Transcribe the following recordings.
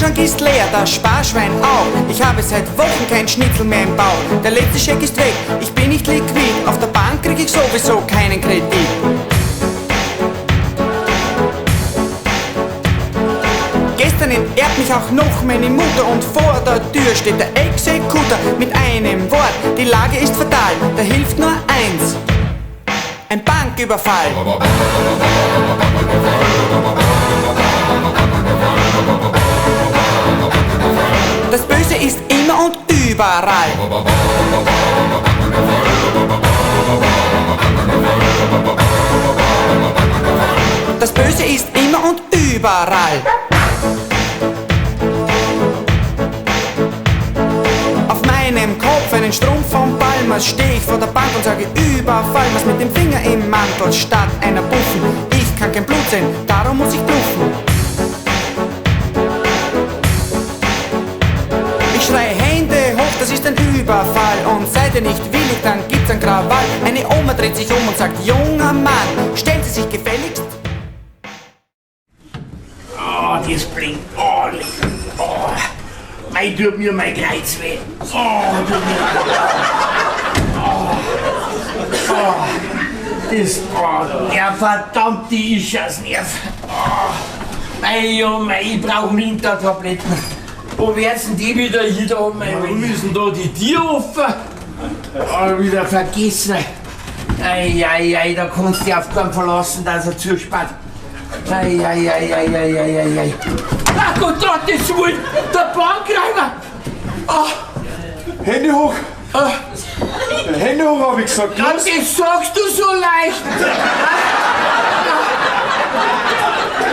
Kühlschrank ist leer, das Sparschwein auch. Ich habe seit Wochen kein Schnitzel mehr im Bauch. Der letzte Scheck ist weg, ich bin nicht liquid. Auf der Bank krieg ich sowieso keinen Kredit. Gestern enterbt mich auch noch meine Mutter und vor der Tür steht der Exekutor mit einem Wort. Die Lage ist fatal, da hilft nur eins. Ein Banküberfall. Das Böse ist immer und überall. Das Böse ist immer und überall. Auf meinem Kopf einen Strumpf von Palmas steh ich vor der Bank und sage Überfall, was mit dem Finger im Mantel statt einer Buffen. Ich kann kein Blut sehen, darum muss ich bluffen. Ich schrei Hände hoch, das ist ein Überfall. Und seid ihr nicht willig, dann gibt's ein Krawall. Eine Oma dreht sich um und sagt, junger Mann, stellen Sie sich gefälligst. Oh, das blinkt. Oh, oh. Mei, tut mir mein Kreuz weh. Oh, tut mir. Oh, oh, das, oh, der verdammte Ischiasnerv. Oh, mei, oh, mei, ich brauch Wintertabletten. Wo wär's denn die wieder hier da? Warum ist denn da die Tür offen? Oh, wieder vergessen. Ei, ei, ei, da kannst du dich auf keinen verlassen, dass er zuspart. Ei, ei, ei, ei, ei, ei, ei, ei. Ach Gott, Gottes Willen, der Bankräuber! Oh. Hände hoch! Oh. Hände hoch, hab ich gesagt. Ja, das sagst du so leicht!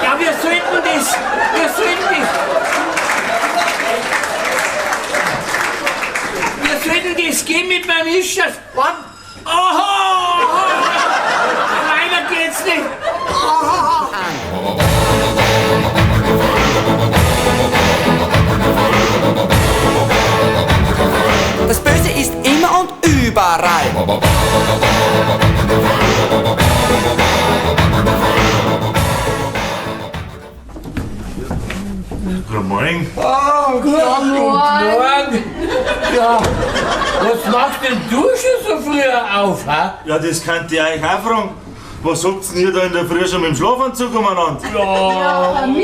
Ja, wir sollten das, wir sollten das. Wir sollten das gehen mit meinem Ischias. Aha! Weiter geht's nicht! Aha. Das Böse ist immer und überall. Guten Morgen. Oh, guten Morgen. Ja, was machst denn du schon so früh auf, ha? Ja, das könnt ihr euch auch fragen. Was habt denn ihr da in der Früh schon mit dem Schlafanzug umeinander? Ja, wir.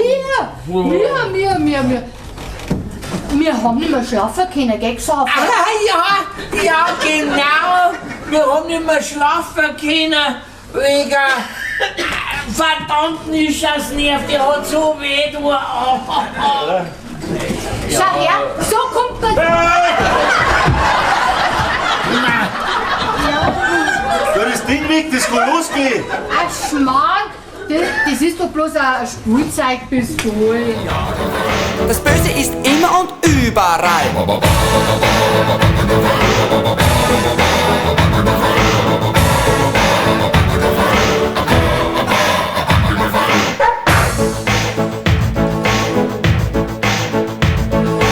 Wir haben nicht mehr schlafen können, gell, Xaver? Ah, ja, ja, genau. Wir haben nicht mehr schlafen können, wegen verdammten Ischiasnerv, der hat so weh, du. Oh, oh, oh. Schau her, so kommt man. Ja, das Ding weg, das kann losgehen. Ach, Schmarrn, das ist doch bloß ein Spielzeugpistol. Das Böse ist immer und überall.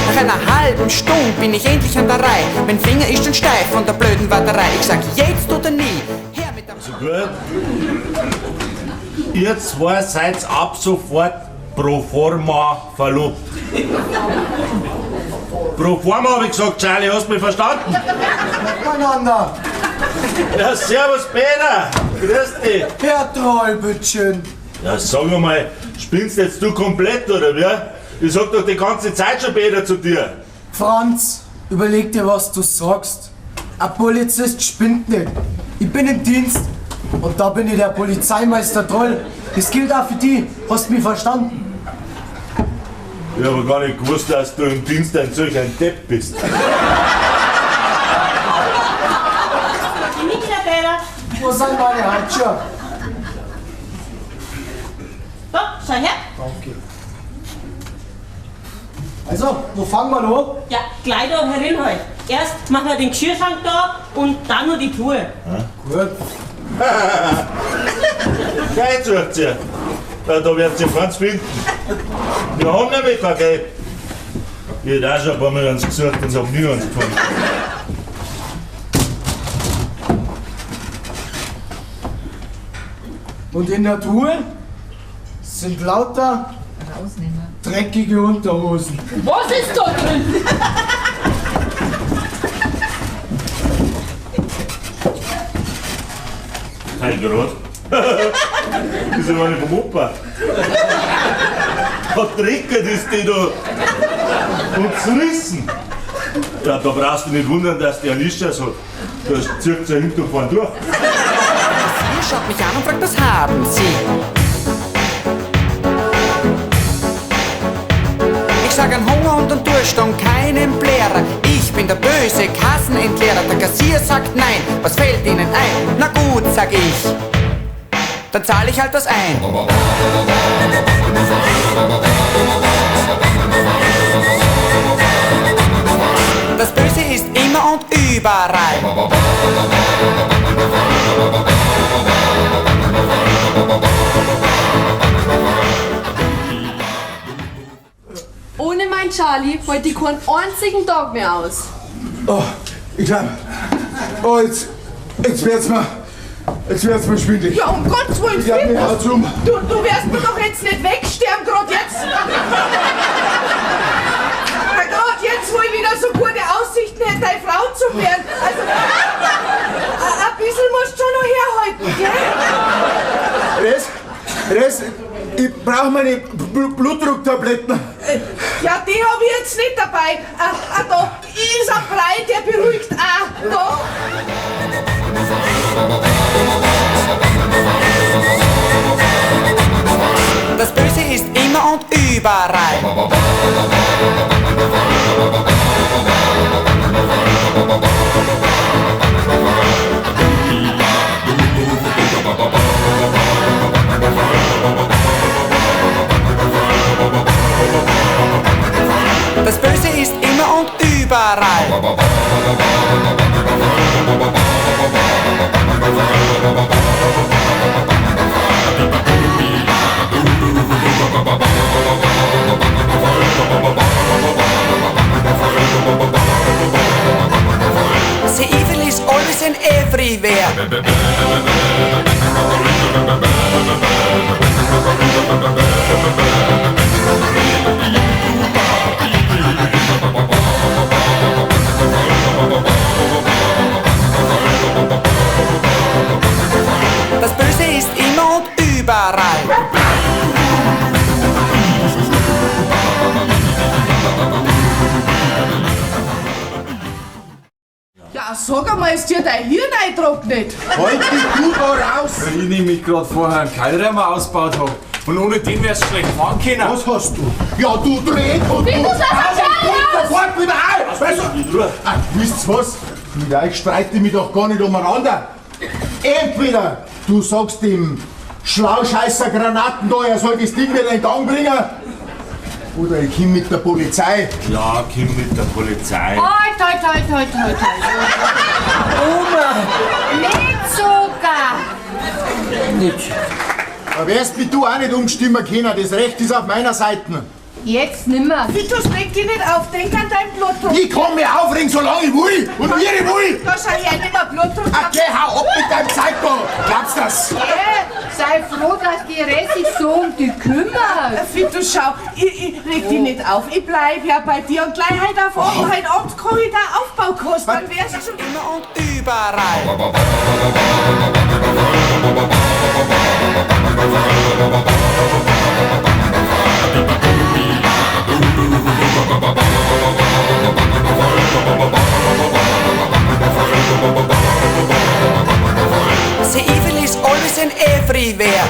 Nach einer halben Stunde bin ich endlich an der Reihe. Mein Finger ist schon steif von der blöden Warterei. Ich sag jetzt oder nie. Her mit der... So gut. Ihr zwei seid ab sofort pro forma verlobt. Pro forma hab ich gesagt, Charlie, hast du mich verstanden? Miteinander. Ja, servus Peter, grüß dich. Herr Trollbütchen. Ja, sag mal, spinnst jetzt du komplett, oder wie? Ich sag doch die ganze Zeit schon Peter zu dir. Franz, überleg dir, was du sagst. Ein Polizist spinnt nicht. Ich bin im Dienst und da bin ich der Polizeimeister Troll. Das gilt auch für dich. Hast du mich verstanden? Ich hab gar nicht gewusst, dass du im Dienst ein solch ein Depp bist. Wo sind meine Handschuhe? Da, schau her. Danke. Also, wo fangen wir an? Ja, gleich da herin halt. Erst machen wir den Geschirrschrank da und dann noch die Truhe. Ja? Gut. Geld sucht ihr. Ja, da werdet ihr Franz finden. Wir haben nämlich kein Geld. Ich hätte auch schon ein paar Mal eins gesucht und hab nie eins gefunden. Und in der Truhe sind lauter rausnehmen. Dreckige Unterhosen. Was ist da drin? Kein Grad. Das ist aber nicht vom Opa. Hat dreckig ist die da. Und zerrissen. Ja, da brauchst du nicht wundern, dass der einen Ischias hat. Das zirkt ja hinten und vorn durch. Sie schaut mich an und fragt, was haben Sie? Ich sag an Hunger und an Durst und keinen Blärer. Ich bin der böse Kassenentleerer. Der Kassier sagt nein, was fällt Ihnen ein? Na gut, sag ich. Dann zahle ich halt was ein. Das Böse ist immer und überall. Ohne mein Charlie wollte ich keinen einzigen Tag mehr aus. Oh, ich glaub, oh, jetzt wird's mir schwindelig. Ja, um Gottes Willen, Ja, mir haut's um. Du wirst mir doch jetzt nicht wegsterben, grad jetzt. Grad jetzt, wo ich wieder so gute Aussichten hätte, deine Frau zu werden. Also, ein bisschen musst du schon noch herhalten, gell? Res, ich brauch meine Blutdrucktabletten. Ja, die hab ich jetzt nicht dabei. Da ist ein Brei, der beruhigt auch. Da. Das Böse ist immer und überall. Das Böse ist immer und überall. The evil is always and everywhere. Das Böse ist immer und überall. Ja, sag einmal, ist dir dein Hirn eintrocknet? Halt dich du da raus! Weil ich nämlich gerade vorher einen Keilriemen ausgebaut hab. Und ohne den wärst du schlecht fahren können. Was hast du? Ja, du Dreck und du... Wie, du sagst, Charlie, aus! Sofort wieder ein! Weißt du? Ah, wisst ihr was? Mit euch streite ich mich doch gar nicht umeinander. Entweder du sagst dem Schlauscheißer Granaten da, er soll das Ding wieder in Gang bringen, oder ich komm mit der Polizei. Ja, komm mit der Polizei. Halt, halt, halt, halt, halt, halt. Oma! Nicht sogar! Nicht. Da wärst mit du auch nicht umstimmen können, das Recht ist auf meiner Seite. Jetzt nimmer. Vitus, reg dich nicht auf, denk an deinen Blutdruck. Ich kann mich aufregen, solange ich will und wie ich will. Da schau ich nicht mehr Blutdruck. Ach, geh, hau ab mit deinem Zeug da. Glaubst du das? Hey, sei froh, dass die Rest sich so um dich kümmert. Vitus, schau, ich reg dich nicht auf. Ich bleib ja bei dir und gleich heute auf Abend, heute Abend kann ich da Aufbaukost. Dann wär's schon immer und überall. The evil is always and everywhere.